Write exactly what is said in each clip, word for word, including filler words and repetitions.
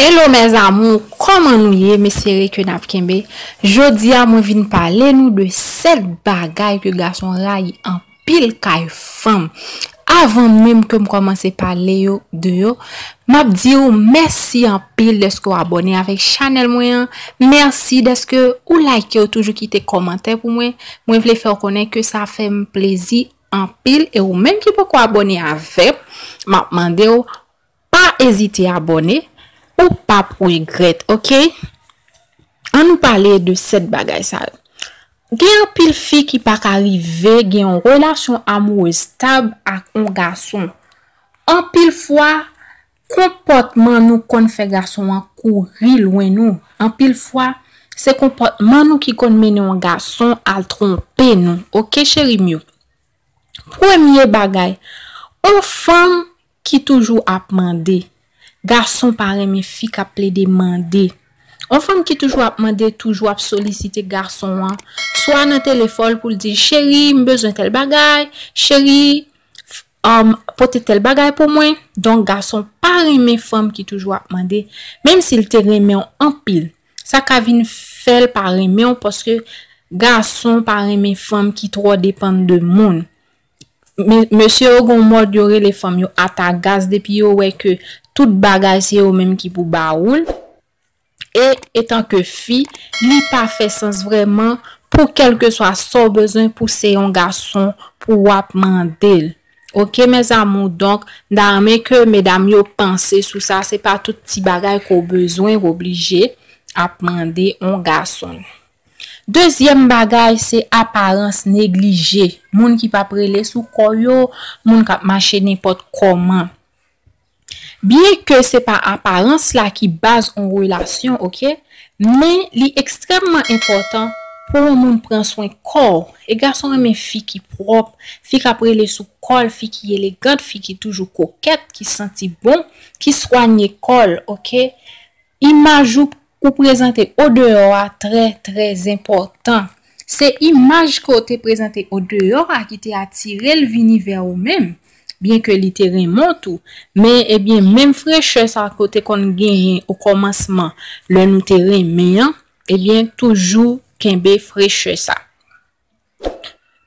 Hello mes amours, kòman nou ye? M espere ke n ap kenbe. Jodi a mwen vin pale nou de sèt bagay ke gason rayi anpil kay fanm. Avan menm ke m kòmanse pale yo de yo, m ap di w mèsi anpil dèske w abòne avèk chanèl mwen an. Mèsi dèske ou like, ou toujou kite kòmantè pou mwen. Mwen vle fè w konnen ke sa fè m plezi anpil. E ou menm ki poko abòne avè m, m ap mande w pa ezite abòne, ou p ap regrèt, oke? Ann nou pale de sèt bagay sa yo. Gen anpil fi ki pa ka rive gen yon relasyon amourez stab ak yon gason. Anpil fwa, konpòtman nou konn fè gason an kouri lwen nou. Anpil fwa, se konpòtman nou ki konn mennen yon gason al twonpe nou. Oke, cheri m yo? Premye bagay, yon fanm ki toujou ap mande. Gason pa renmen fi k ap plede mande. Yon fanm ki toujou ap mande, toujou ap solisite gason an, swa nan telefòn pou l di, "Cheri, m bezwen tèl bagay, cheri, um, pote tèl bagay pou mwen." Donk, gason pa renmen fanm ki toujou ap mande, menm si l te renmen w anpil. Sa ka vin fè l pa renmen w, paske gason pa renmen fanm ki twò depann de moun. Me-, mesye yo gon mòd yo rele fanm yo atagaz, depi yo wè ke tout bagay se yo menm ki pou ba ou l. E etanke fi, li pa fè sans vrèman pou kèlkeswa sa w bezwen pou se yon gason pou w ap mande l. Oke, mes amours, donk, m ta renmen ke medam yo panse sou sa, se pa tout ti bagay ke w bezwen, w oblije ap mande yon gason. Dezyèm bagay, se aparans neglije. Moun ki p ap rele sou kò yo, moun k ap mache nenpòt kòman. Byen ke se pa aparans la ki baz yon relasyon, oke? Men li ekstrèmman enpòtan pou yon moun pran swen kò w. E gason renmen fi ki pwòp, fi k ap rele sou kò l, fi ki elegant, fi ki toujou kokèt, ki santi bon, ki swanye kò l, oke? Imaj ou, ou prezante odeyò a trè, trè enpòtan. Se imaj ke w te prezante odeyò a ki te atire l vini vè ou menm, byen ke li te renmen w tou. Men, ebyen, menm frechè sa ke w te konn genyen o kòmansman, lè nou te renmen an, ebyen, toujou kenbe frechè sa.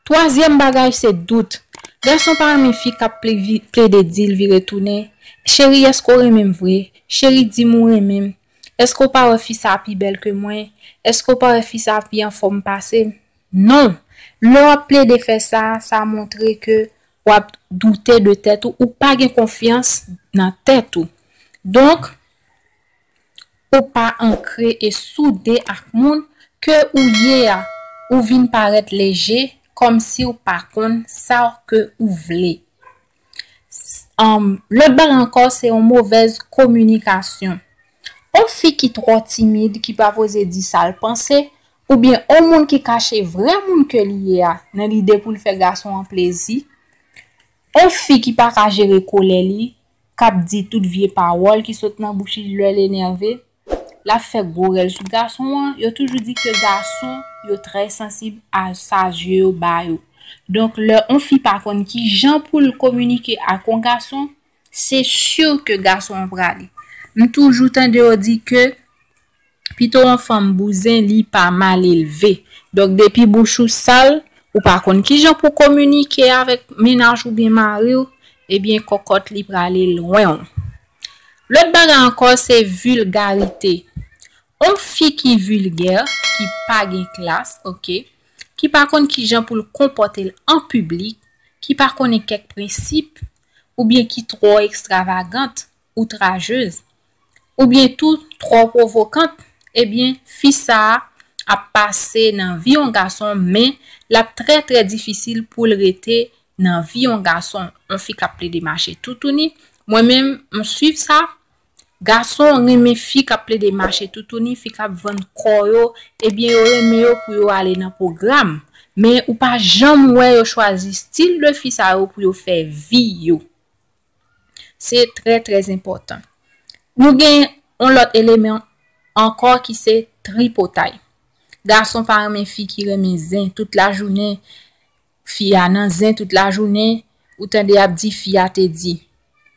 Twazyèm bagay se dout. Gason pa renmen fi k ap ple-, plede di l vire tounen, "Cheri, èske w renmen m vre? Cheri, di m ou renmen m. Èske w pa wè fi sa a pi bèl ke mwen? Èske w pa wè fi sa a pi anfòm pase m?" Non. Lè w ap plede fè sa, sa montre ke w ap doute de tèt ou, ou pa gen konfyans nan tèt ou. Donk, ou pa ankre e soude ak moun ke ou ye a, ou vin parèt leje, kòmsi w pa konn sa ke ou vle. S-, um, lòt bagay ankò, se yon movèz kominikasyon. Yon fi ki twò timid, ki pa poze di sa l panse, oubyen yon moun ki kache vrè moun ke li ye a, nan lide pou l fè gason an plezi, yon fi ki pa ka jere kolè li, k ap di tout vye pawòl ki sot nan bouch li lè l enève, l ap fè gwo rèl sou gason an. Yo toujou di ke gason yo trè sansib a sa zye yo ba yo. Donk, lè yon fi pa konn ki jan pou l kominike ak yon gason, se si ke gason an prale. M toujou tande yo di ke pito yon fanm bouzen, li pa mal elve. Donk, depi bouch ou sal, ou pa konn ki jan pou kominike avèk mennaj oubyen mari w, ebyen, kòkòt li prale lwen w. Lòt bagay ankò, se vilgarite. Yon fi ki vilgè, ki pa gen klas, oke, ki pa konn ki jan pou l konpòte l an piblik, ki pa konnen kèk prensip, oubyen ki twò ekstravagant, outrajez, oubyen tou twò pwovokant, ebyen, fi sa a ap pase nan vi yon gason, men l ap trè, trè difisil pou l rete nan vi yon gason. Yon fi k ap plede mache toutouni, mwen menm, m swiv sa, gason renmen fi k ap plede mache toutouni, fi k ap vann kò yo, ebyen, yo renmen yo pou yo ale nan pwogram. Men ou pa janm wè yo chwazi stil de fi sa yo pou yo fè vi yo. Se trè, trè enpòtan. Nou gen yon lòt eleman ankò ki se tripotay. Gason pa renmen fi ki renmen zen tout lajounen, fi a nan zen tout lajounen, ou tande y ap di fi a te di.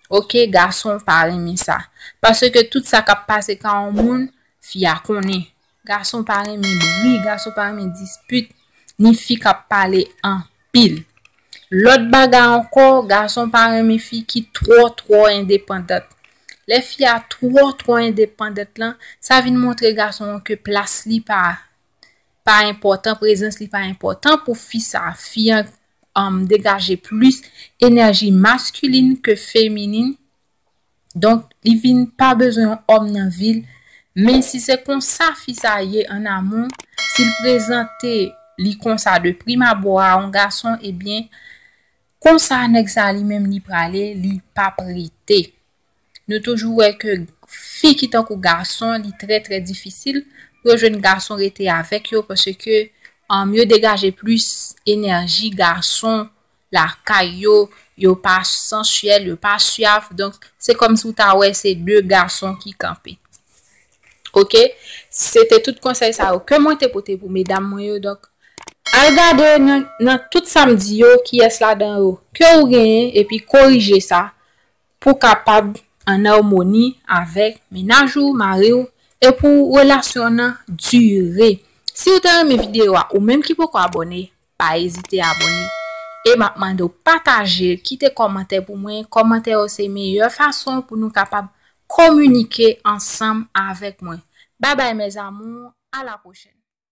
Ok, gason pa renmen sa. Paske tout sa k ap pase ka yon moun, fi a konnen. Gason pa renmen bri, gason pa renmen dispit, ni fi k ap pale anpil. Lòt bagay ankò, gason pa renmen fi ki twò, twò endepandant. Lè fi a twò, twò endepandant lan, sa vin montre gason an ke plas li pa, pa enpòtan, prezans li pa enpòtan pou fi sa. Fi an, um, degaje plis enèji maskilin ke feminin. Donk, li vin pa bezwen yon òm nan vi l. Men si se konsa fi sa ye an amou, si l prezante li konsa de prim abò a yon gason, ebyen, konsa nèg sa li menm li prale, li p ap rete. Nou toujou wè ke fi ki tankou gason, li trè, trè difisil pou yo jwenn gason rete avèk yo, paske, um, yo degaje plis enèji gason lakay yo, yo pa sansyèl, yo pa syav. Donk, se kòmsi w ta wè se de gason ki kanpe. Ok? Se te tout konsèy sa yo ke mwen te pote pou medam mwen yo. Donk, al gade nan, nan tout sa m di yo, kiyès ladan yo ke ou genyen, epi korije sa pou w kapab an amoni avèk mennaj ou, mari w, e pou relasyon nan dire. Si w te renmen videyo a, ou menm ki poko abòne, pa ezite abòne. E m ap mande w pataje l, kite kòmantè pou mwen. Kòmantè yo se meyè fason pou nou kapab kominike ansanm avèk mwen. Babay mes amours, à la prochaine.